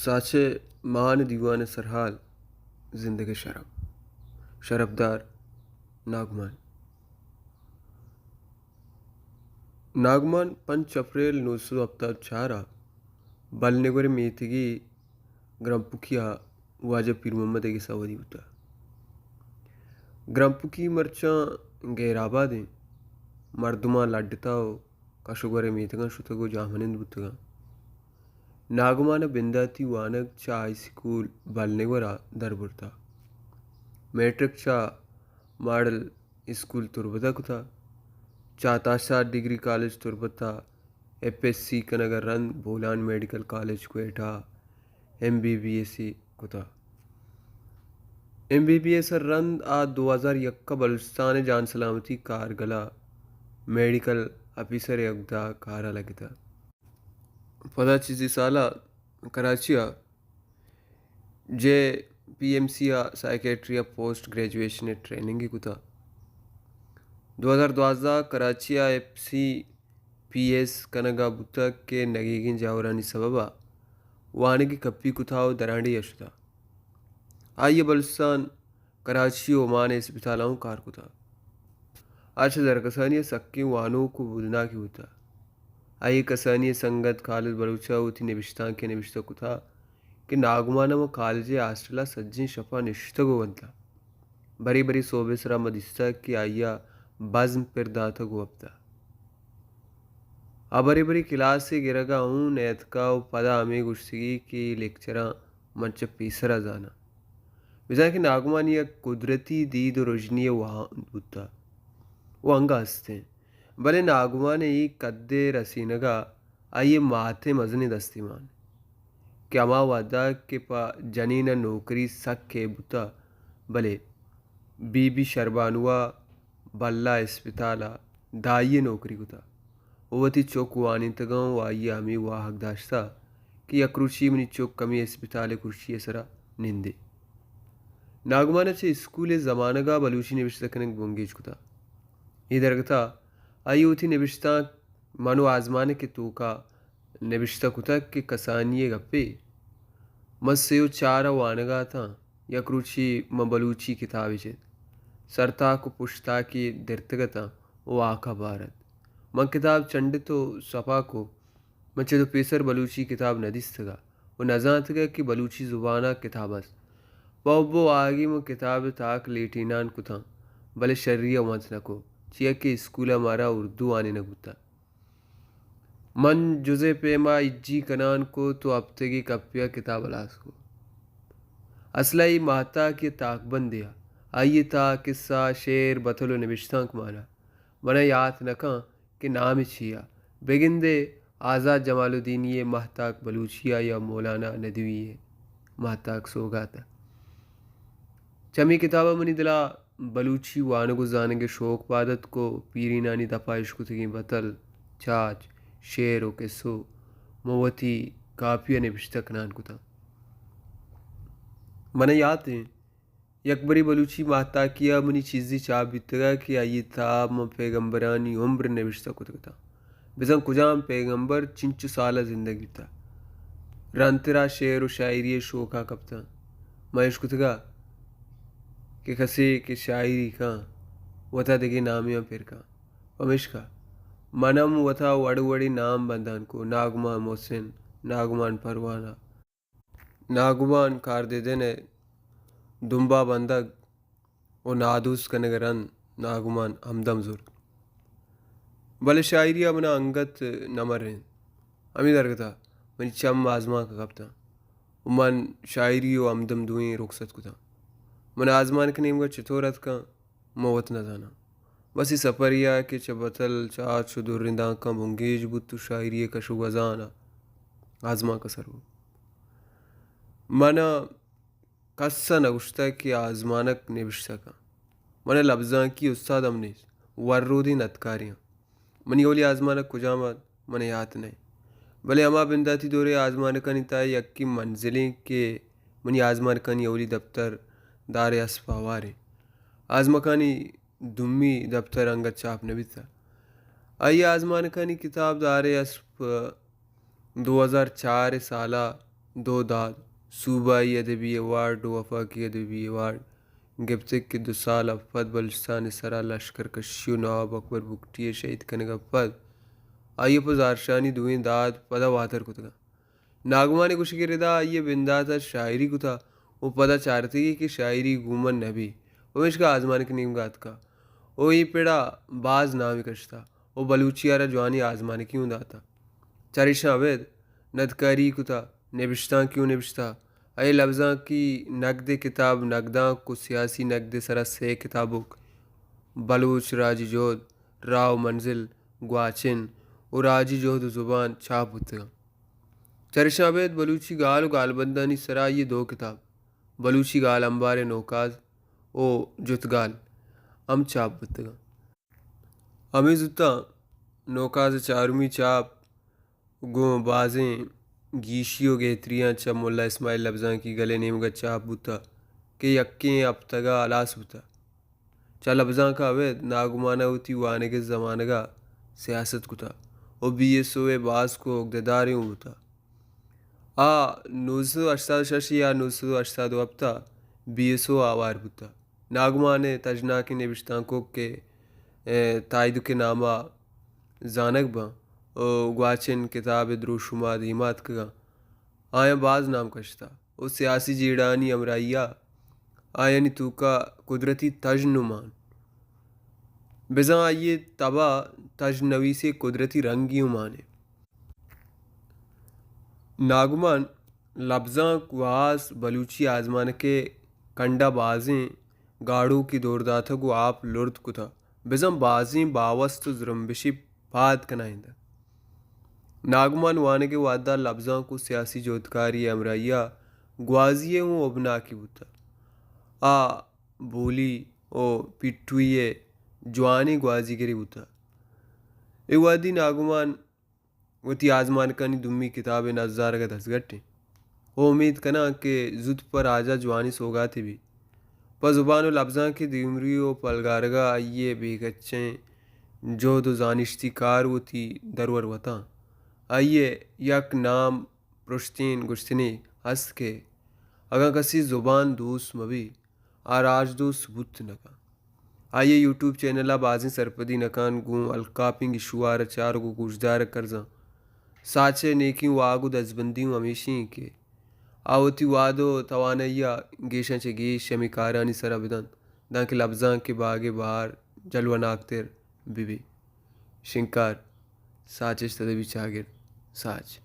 ساچ ءِ مان ءِ دیوان ءِ سرحال، زندگ ءِ شرپ۔ شرپدار ناگمان۔ ناگمان پنچ اپریل نو سد ءُ ہپتاد ءُ چار ءَ بلنگور ءِ میتگے گرمپکی ءَ واجہ پیر محمد ءِ گس ءَ ودی بوتگ۔ گرمپکی مرچاں غیر آبادیں، مردماں لڈتہ ءُ کش ءُ گور ءِ میتگاں شتگ ءُ جاہمنند بوتگاں۔ ناگمان ءَ بنداتی وانگ چہ ہائی سکول بلنگور ءَ در برتہ۔ میٹرک چہ ماڈل اسکول تربت ءَ کتہ۔ چہ عطا شاد ڈگری کالج تربت ءَ ایف ایس سی کنگ ءَ رند بولان میڈیکل کالج کوئٹہ ءَ ایم بی بی ایس ءَ کتہ۔ ایم بی بی ایس ءَ رند آ دو ہزار یک ءَ بلوچستان ءِ جان سلامتی کارگل ءَ میڈیکل آفیسر ءِ اگدہ ءَ کار ءَ لگتہ۔ پدا چیزے سال ءَ کراچی ءَ جے پی ایم سی ءَ سائیکیٹری ءَ پوسٹ گریجویشن ءِ ٹریننگ ئے کتہ۔ دو ہزار دوازدہ ءَ کراچی ءَ ایف سی پی ایس کنگ ءَ بوتگ کہ نگیگیں جاورانی سبب ءَ وانگ ئے کپی کتہ ءُ درانڈیہ ءَ شتہ۔ آئی ءَ بلوچستان، کراچی ءُ عمان ءِ اسپتالاں اوں کار کتہ۔ آ چہ زرکسانی ءَ سکیں وانوک ءُ بودناکے بوتہ۔ آئی ءِ کسانی ءِ سنگت خالد بلوچ ءَ وتی نبشتانکے ءَ نبشتہ کتہ کہ ناگمان ءَ ما کالج ءِ ہاسٹل ءَ سجہیں شپ ءَ نشتگ ءُ ونتہ۔ برے برے سہب ءِ سرا ما دیستگ کہ آئی ءَ بزم پر داتگ ءُ وپتہ۔ آ برے برے کلاس ءِ گرگ ءَ اوں نیتکہ ءُ پدا ہمے گوشتگی کہ اے لیکچراں من چہ پیسر ءَ زاناں۔ بزاں کہ ناگمان یک قدرتی دید ءُ رژنے ءِ واہند بوتہ ءُ انگہ ہستیں، بلے ناگمان ءِ اے کد ءِ رسینگ ءَ آئی ءِ مات ءِ مزنیں دستے مان کہ ہما وہد ءَ کہ پہ جنین ءَ نوکری سک عیب بوتہ، بلے بی بی شربانو ءَ بلا اسپتال ءَ دائی ءِ نوکری کتہ ءُ وتی چک وانینتگاں ءُ آئی ءَ ہمے واہگ داشتہ کہ یک روچے منی چک ہمے اسپتال ءِ کرسی ءِ سرا نندے۔ ناگمان ءَ چہ اسکول ءِ زمانگ ءَ بلوچی نبشتہ کنگ بنگیج کتہ۔ اے درگت ءَ آئی ءَ وتی نبشتانک من ءُ آزمانک ءِ توک ءَ نبشتہ کتگ کہ کسانی ءِ گپے۔ من سے ءُ چار ءَ وانگ ءَ اتاں۔ یک روچے من بلوچی کتابے چت۔ سرتاک ءُ پشتاکے درتگ اتاں ءُ ہاک ءَ بار ات۔ من کتاب چنڈت ءُ سپا کو۔ من چد ءُ پیسر بلوچی کتاب نہ دیستگ ءَ ءُ نہ زانتگ ءَ کہ بلوچی زبان ءَ کتاب است۔ پہ حب ءُ واہگی من کتاب ءِ تاک لیٹینان کتاں، بلے شری ءَ ونت نہ کو، چیا کہ اسکول ءَ مارا اردو وانینگ بوتہ۔ من جزے پیما ہجی کنان کت ءُ ہپتگے کپے ءَ کتاب ہلاس کت۔ اصل ءَ اے ماہتاکی ءِ تاکبندے ءَ آئی ءِ تہا کسہ، شعر، بتل ءُ نبشتانک مان ءَ۔ من ءَ یات نہ کن کہ نام ئے چی ءَ۔ بگندے آزات جمالدینی ءِ ماہتاک بلوچی ءَ یا مولانا ندوی ءِ ماہتاک سوگات ءَ۔ چہ ہمے کتاب ءَ منی دل ءَ بلوچی وانگ ءُ زانگ ءِ شوق پاد اتک ءُ پیرینانی دپ ءَ اشکتگیں بتل، چاچ، شعر ءُ کسو من وتی کاپی ءَ نبشتہ کنان کتاں۔ من ءَ یات اِنت، یک برے بلوچی ماہتاکی ءَ منی چیزے چاپ بیتگ ءَ کہ آئی ءِ تہا من پیگمبرانی عمر نبشتہ کتگ اتاں۔ بزاں کجام پیگمبر چنچو سال ءَ زندگ بیتہ۔ رندتر ءَ شعر ءُ شاعری ءِ شوق ءَ کپتاں۔ من اشکتگ ءَ کہ کسے کہ شاعری کن، وت ءَ دگہ نامے ءَ پر کن۔ پمیشکا من ہم وت ءَ وڑ وڑیں نام بندان کو، ناگمان محسن، ناگمان پروانہ، ناگمان کاردیدن ءِ دمب ءَ بندگ ءُ نادوست کنگ ءَ رند ناگمان ہمدم زرت۔ بلے شاعری ءَ من ءَ انگت نہ مرینت۔ ہمے درگت ءَ منی چم آزمانک ءَ کپتاں ءُ من شاعری ءُ ہمدم دوئیں رخصت کتاں۔ من آزمانک ءِ نیمگ ءَ چتور اتکاں، من وت نہ زاناں۔ بس اے سپرے ءَ کہ چہ بتل، چاچ ءُ دریں دانکاں بنگیج بوت ءُ شاعری ءِ کش ءُ گوزان ءَ آزمانک ءَ سر بوت۔ من ءَ کس ءَ نہ گوشتگ کہ آزمانک نبشتہ کن۔ من ءَ لبزانکی استاد ہم نیست، ورودی ندکارے آں۔ منی اولی آزمانک کجام ات، من ءَ یات نہ اِنت۔ بلے ہما بنداتی دور ءِ آزمانکانی تہا یکے منزلیں کہ منی آزمانکانی اولی دپتر دار ءِ اسپ ءَ ہوار اِنت۔ آزمانکانی دومی دپتر انگت چاپ نہ بیتہ۔ آئی ءِ آزمانکانی کتاب دار ءِ اسپ دو ہزار چار ءِ سال ءَ دو داد، صوبائی ادبی ایوارڈ و وفاقی ادبی ایوارڈ گپتگ کہ دو سال ءَ پد بلوچستان ءِ سرا لشکر کشی و نواب اکبر بگٹی ءِ شہید کنگ ءَ پد آئی ءَ پہ زہرشانی دوئیں داد پدا واتر کتگ اَنت۔ ناگمان ءِ گوشگ ءِ ردا آئی ءَ بندات ءَ شاعری کتہ و پدا چارتگی کہ شاعری گوں من نہ بی، پمیشکا آزمانک ءِ نیمگ ءَ اتکہ و اے پڑ ءَ باز نامے کشتہ و بلوچی ءَ را جوانیں آزمانکے اوں داتہ۔ چریشاں ابید ندکاری کتہ، نبشتانکے اوں نبشتہ۔ اے لبزانکی نگد ءِ کتاب نگدانک و سیاسی نگد ءِ سرا سئے کتابک بلوچ راجی جہد، راہ و منزل، گواچن و راجی جہد و زبان چاپ بوتگ اَنت۔ چریشاں ابید بلوچی گال و گالبندانی سرا آئی ءِ دو کتاب، بلوچی گال امبار ءِ نوکاز و جتگال ہم چاپ بوتگ اَنت۔ ہمے زوتاں نوکاز ءِ چارمی چاپ گوں بازیں گیشی و گہتریاں چہ ملا اسماعیل لبزانکی گل ءِ نیمگ ءَ چاپ بوتہ کہ یکیں ہپتگ ءَ ہلاس بوتہ۔ چہ لبزانک ءَ ابید ناگمان ءَ وتی وانگ ءِ زمانگ ءَ سیاست کتہ و بی ایس او ءِ باسک و اگدہ دارے اوں بوتہ۔ آ نوزدہ سد و ہشتاد و شش یا نوزدہ سد و ہشتاد و ہپت ءَ بی ایس او ءَ ہوار بوتہ۔ ناگمان ءِ تژناکیں نبشتانکوک کہ، اے، تائیدک ءِ نام ءَ زانگ باں و گواچن کتاب ءِ دروشم ءَ دیما اتکگ اَنت، آیاں باز نام کشتہ و سیاسی جیڑہانی ہمراہی ءَ آیانی توکا قدرتی تژن اوں مان۔ بزاں آئی ءِ تب ءَ تژن نویسی ءِ قدرتی رنگے اوں مان اِنت۔ ناگمان لبزانک و ہاس بلوچی آزمانک ءِ کنڈ ءَ بازیں گاڑوکے دور داتگ و آپ لرد کتہ، بزاں بازیں باوست و زرمبشے پاد کنائینتگ۔ ناگمان وانگ ءِ وہد ءَ لبزانک و سیاسی جہدکاری ءِ ہمراہی ءَ گوازی ءِ اوں ہبناکے بوتہ۔ آ بولی و پیٹوئی ءِ جوانیں گوازیگرے بوتہ۔ اے وہدی ناگمان وتی آزمانکانی دومی کتاب ءِ نزارگ ءَ دزگٹ اِنت و امیت کناں کہ زوت پہ راج ءَ جوانیں سوگاتے بیت۔ پہ زبان و لبزانک ءِ دیمروی و پلگارگ ءَ آئی ءِ بے کچیں جہد و زانشتی کار وتی درور وتاں۔ آئی ءِ یک نام پرشتیں گوشتنے ہست کہ اگاں کسے زبان دوست مہ بیت، آ راجدوست بوت نہ کنت۔ آئی ءِ یوٹیوب چینل ءَ بازیں سرپدی نہ کنت، گوں الکاپیں گیشوار ءَ چارگ و گوشدارگ کرزاں۔ ساچ ءِ نیکیں واہگ و دزبندی اوں ہمیشی اِنت کہ آ وتی وہد و توانائی ءَ گیشاں چہ گیش ہمے کارانی سرا بدنت، دانکہ لبزانک ءِ باگ ءِ بہار جلوہ ناکتر بہ بیت۔ شنگکار، ساچشت ادبی چاگرد، ساچ۔